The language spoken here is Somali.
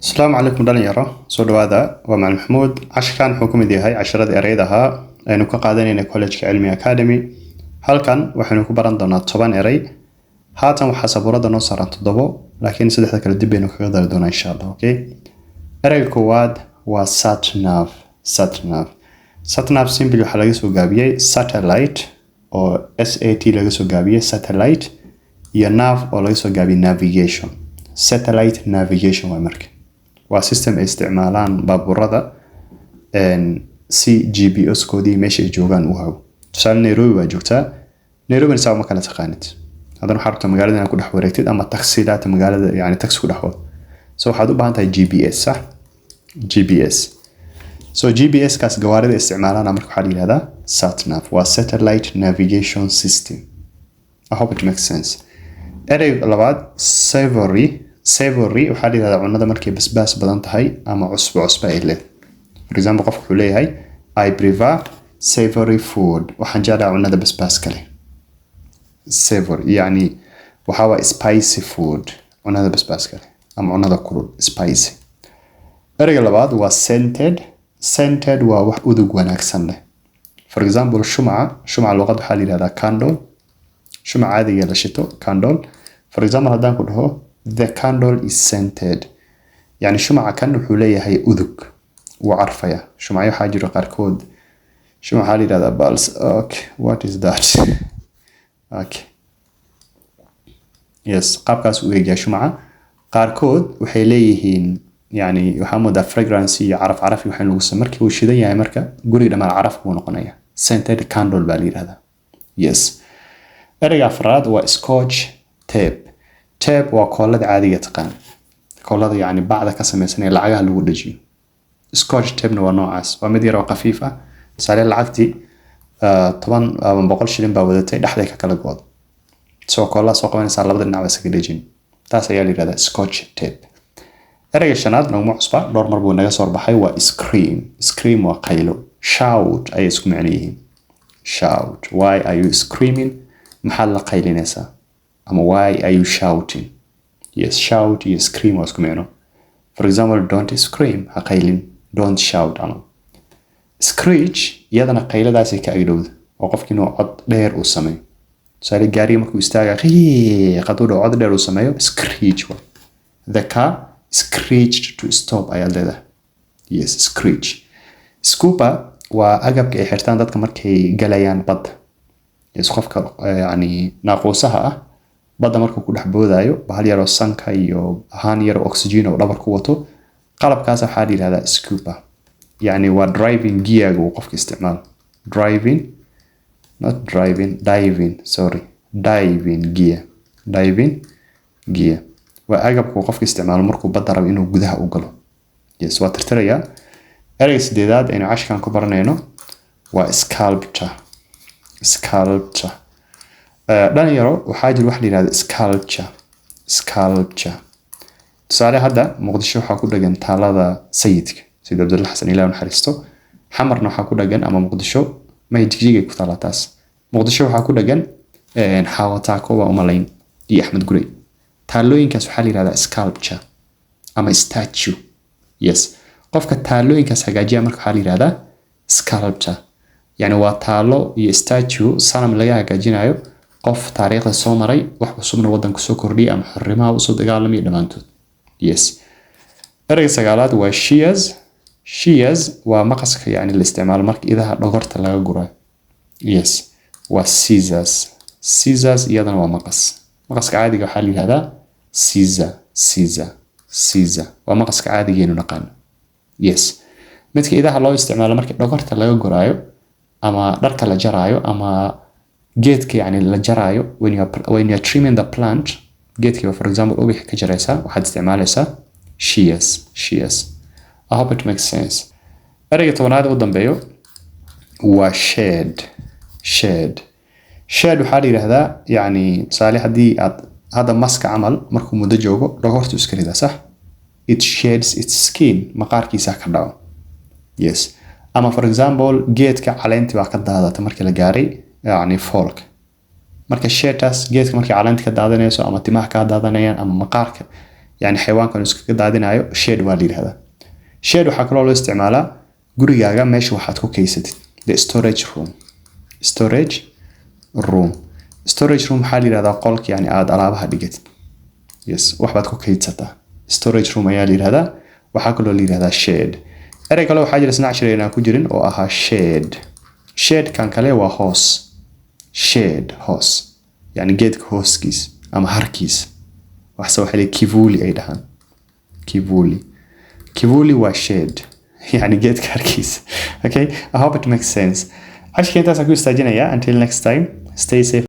Asalaamu calaykum dhalinyaro, soo dhawaada. Waa Macalin Maxamuud. Casharkan wuxuu ka mid yahay casharadii ereyada ahaa aynu ka qaadanayna College-ka Cilmi Academy. Halkan waxaynu ku baran doonaa 10 erey. Haatan waxaa sabuurada noo saaran toddobo, laakiin saddexda kale dib baynu kaga dari doonaa, insha Allah. Okay, ereyga koowaad waa satnav. Satnav, satnav simply waxaa laga soo gaabiyey satellite, oo SAT laga soo gaabiyey satellite, iyo nav oo laga soo gaabiyey navigation. Satellite navigation waay. Marka waa system ay isticmaalaan baabuurada si GPS koodii meesha ay joogaan u hago. Tusaale, Nairobi baa joogtaa, Nairobina saa uma kala taqaanid. Haddana waxaa rabtaa magaalada inaad ku dhex wareegtid ama taksilaata magaalada, yani taxi ku dhex wado. So waxaad u baahan tahay GPS, sax? GPS. So GPS kaas gawaarida isticmaalaana marka waxaa la yihahdaa satnav, waa satellite navigation system. I hope it makes sense. Ereyga labaad, savory. Savory waxaa la yihahdaa cunada markay basbaas badan tahay ama cusbo cusbo ay leedahay. For example, qofku wuxuu leeyahay, "I prefer savory food," waxaan jeclahay cunada basbaaska leh. Savory yani waxaa waa spicy food, cunada basbaaska leh ama cunada kulul, spicy. Ereyga labaad waa scented. Scented waa wax udug wanaagsan leh. For example, shumaca. Shumaca luqad waxaa la yihahdaa candle. Shumaca caadiga la shito, candle. For example, haddaan ku dhaho, "The candle is scented," yani shumaca kan wuxuu leeyahay udug, wuu carfaya. Shumacyo waxaa jiro qaarkood, shumac waxaa la yihahdaa bals. Okay, what is that? Okay, yes, qaabkaas u egyahay. Shumaca qaarkood waxay leeyihiin, yani waxaa moodaa fragrance iyo caraf caraf iyo waxaa lagu markii uu shidan yahay. Marka guriga dhammaan caraf buu noqonaya. Scented candle baa la yihahdaa, yes. Ereyga afraad waa scotch tape. Tape waa koolada caadiga taqaan, koolada yacni bacda ka samaysan ee lacagaha lagu dhajiyo. Scotch tape-na waa noocaas, waa mid yar oo khafiif ah. Tusaale, lacagtii 10 ama 100 shilin baa wadatay, dhexday ka kala goodo, soo koolaa soo qabanaysaa, labada dhinac baa isaga dhejin. Taas ayaa la yihahdaa scotch tape. Ereyga shanaad naguma cusba, dhowr mar buu naga soo baxay, waa scream. Scream waa qaylo, shout ayay isku macno yihiin. Shout, why are you screaming? Maxaad la qaylinaysaa? Ama why are you shouting? Yes, shout iyo scream waa isku micno. For example, don't scream, ha qaylin, don't shout camal. Screech iyadana qayladaasay ka agdhowda, oo qofki inuu cod dheer uu sameeyo. Tusaale, gaariga markuu istaaga, qiiq hadduu dhaho, cod dheer uu sameeyo, screech wa. "The car screeched to stop" ayaad leedahay. Yes, screech. Scuba waa agabka ay xirtaan dadka markay galayaan badda. Yes, qofka yani naaquusaha ah badda markuu ku dhex boodaayo, bahal yaroo sanka iyo haan yaroo oxygen oo dhabar ku wato, qalabkaas waxaa la yihahdaa scuba. Yani waa driving gear uu qofka isticmaalo, driving, not driving, diving, sorry, diving gear. Diving gear waa agabka uu qofka isticmaalo markuu badda rabo inuu gudaha u galo. Yes, waa tirtirayaa. Ereyga sideedaad aynu cashkan ku baranayno waa sculpture. Sculpture, dhalinyaro, waxaa jira wax la yihahdo sculpture. Sculpture, tusaale, hadda Muqdisho waxaa ku dhagan taalada Sayidka, Sayid Cabdulla Xasan, Ilaah naxariisto. Xamarna waxaa ku dhagan, ama Muqdisho may, Jigjigay ku taalaa taas. Muqdisho waxaa ku dhagan Xaawataako waa umalayn iyo Axmed Gurey. Taalooyinkaas waxaa la yihahdaa sculpture ama statue. Yes, qofka taalooyinkaas hagaajiya marka waxaa la yihahdaa sculpture. Yani waa taalo iyo statue, sanam laga hagaajinayo qof taariikhda soo maray, wax cusubna waddanka soo kordhiyay ama xorrimaha usoo dagaalamay dhammaantood. Yes. Ereyga sagaalaad waa shears. Shears waa maqaska, yani la isticmaalo marka idaha dhogorta laga gurayo. Yes, waa scissors. Scissors iyadana waa maqas. Maqaska caadiga waxaa la yihahdaa scissor. Scissor, scissor waa maqaska caadigeenu naqaano. Yes, midka idaha loo isticmaalo marka dhogorta laga guraayo ama dharka la jaraayo ama geedka yani la jaraayo, when you are trimming the plant, geedkiiba for example ubaxi ka jaraysaa, waxaad isticmaalaysaa shears. Shears. I hope it makes sense. Ereyga 10aad u dambeeyo waa shed. Shed, shed waxaa la yidhahdaa, yani tusaale, haddii aad hadda maska camal markuu muddo joogo dhogortu iska ridaa, sax? It sheds its skin, maqaarkiisa ka dhaco. Yes, ama for example geedka caleentii baa ka daadata markii la gaaray yani fall-ka. Marka shetas geedka markay caleenta ka daadanayso ama timaha kaa daadanayaan ama maqaarka, Yani xayawaankan iskaga daadinayo, shed waa la yidhahdaa. Shed waxaa kaloo loo isticmaalaa gurigaaga meesha waxaad ku kaysatid, the storage room. Storage room, storage room waxaa la yidhahdaa qolka yani aada alaabaha dhigatid. Yes, wax baad ku kaydsataa, storage room ayaa la yidhahdaa. Waxaa kaloo la yidhahdaa shed. Erey kale waxaa jira isna cashir aan ku jirin oo ahaa shade. Shade kan kale waa hoos. Shade, hoos, yani geedka hooskiis ama harkiis. Waxse waxay leeyihin kivuli ay dhahaan, kivuli. Kivuli waa shade, yani geedka harkiis. Okay, I hope it makes sense. Cashka intaasaan ku istaajinayaa. Until next time, stay safe.